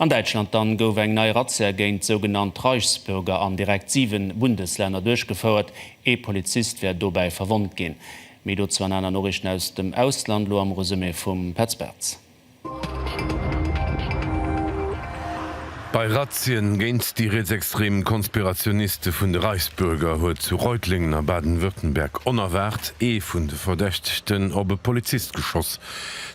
An Däitschland dann gouf eng nei Razzia géint sougenannt Reichsbürger an direkt 7 Bundeslänner duerchgefouert. Ee Polizist wär dobäi verwonnt ginn. Méi dozou an aner Noriichten aus dem Ausland elo am Resumé vum Petz Bartz. Bei Razzien géint déi rietsextrem Konspirationiste vun de Reichsbürger huet zu Reutlingen a Baden-Württemberg onerwaart ee vun de Verdächtegten op e Polizist geschoss.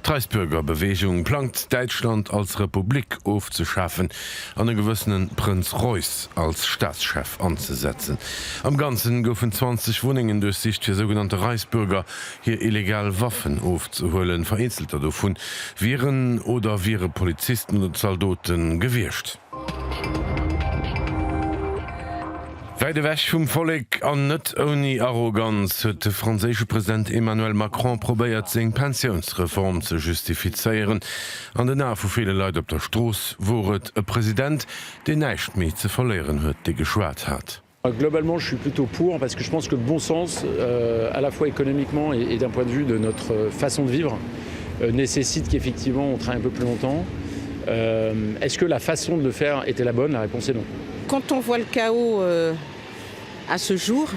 D'Reichsbürgerbeweegung plangt, Däitschland als Republik ofzeschafen an e gewëssene Prënz Reuss als Staatschef anzesetzen. Am Ganzen goufen 20 Wunnengen duerchsicht, fir sougenannte Reichsbürger hir illegal Waffen ofzehuelen. Vereenzelter dovun wieren oder wiere Polizisten oder Zaldote gewiescht. Wäit ewech vum Vollek an net ouni Arroganz huet de franséische President Emmanuel Macron probéiert seng Pensiounsreform ze justifizéieren. An den Ae vu ville Leit op der Strooss wor et e President, deen näischt méi ze verléieren huet, dee geschwat hat. Globalement, je suis plutôt pour parce que je pense que le bon sens, à la fois économiquement et d'un point de vue de notre façon de vivre, nécessite qu'effectivement on travaille un peu plus longtemps. Est-ce que la façon de le faire était la bonne? La réponse est non. Quand on voit le chaos à ce jour,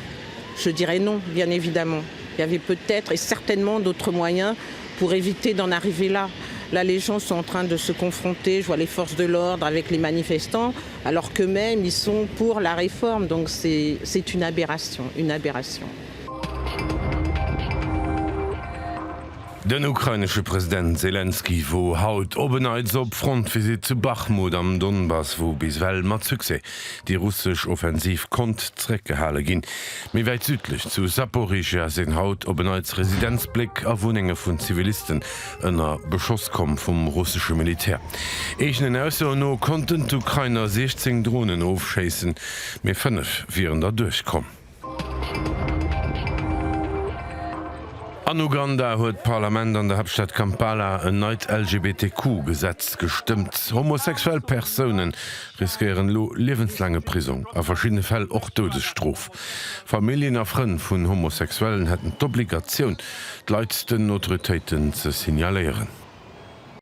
je dirais non, bien évidemment. Il y avait peut-être et certainement d'autres moyens pour éviter d'en arriver là. Là, les gens sont en train de se confronter, je vois les forces de l'ordre avec les manifestants, alors qu'eux-mêmes, ils sont pour la réforme. Donc c'est une aberration, une aberration. Den ukrainesche President Selenskyj wor haut op en Neits op Frontvisitt zu Bachmut am Donbass, wou bis ewell mat Succès déi russesch Offensiv konnt zeréckgehale ginn. Méi wäit südlech zu Saporischschja sinn haut op en Neits Residenzbléck a Wunnenge vun Zivilisten ënner Beschoss komm vum russesche Militär. Eegenen Aussoen no konnten d'Ukrainer 16 Dronen ofschéissen, mee 5 wieren der duerchkomm. An Uganda huet d'Parlament an der Haaptstad Kampala en neit LGBTQ-Gesetz gestëmmt. Homosexuell Persoune riskéieren elo liewenslaange Prisong, a verschiddene Fäll och Doudesstrof. Familljen a Frënn vun Homosexuellen hätten d'Obligatioun, d'Leit den Autoritéiten ze signaléieren.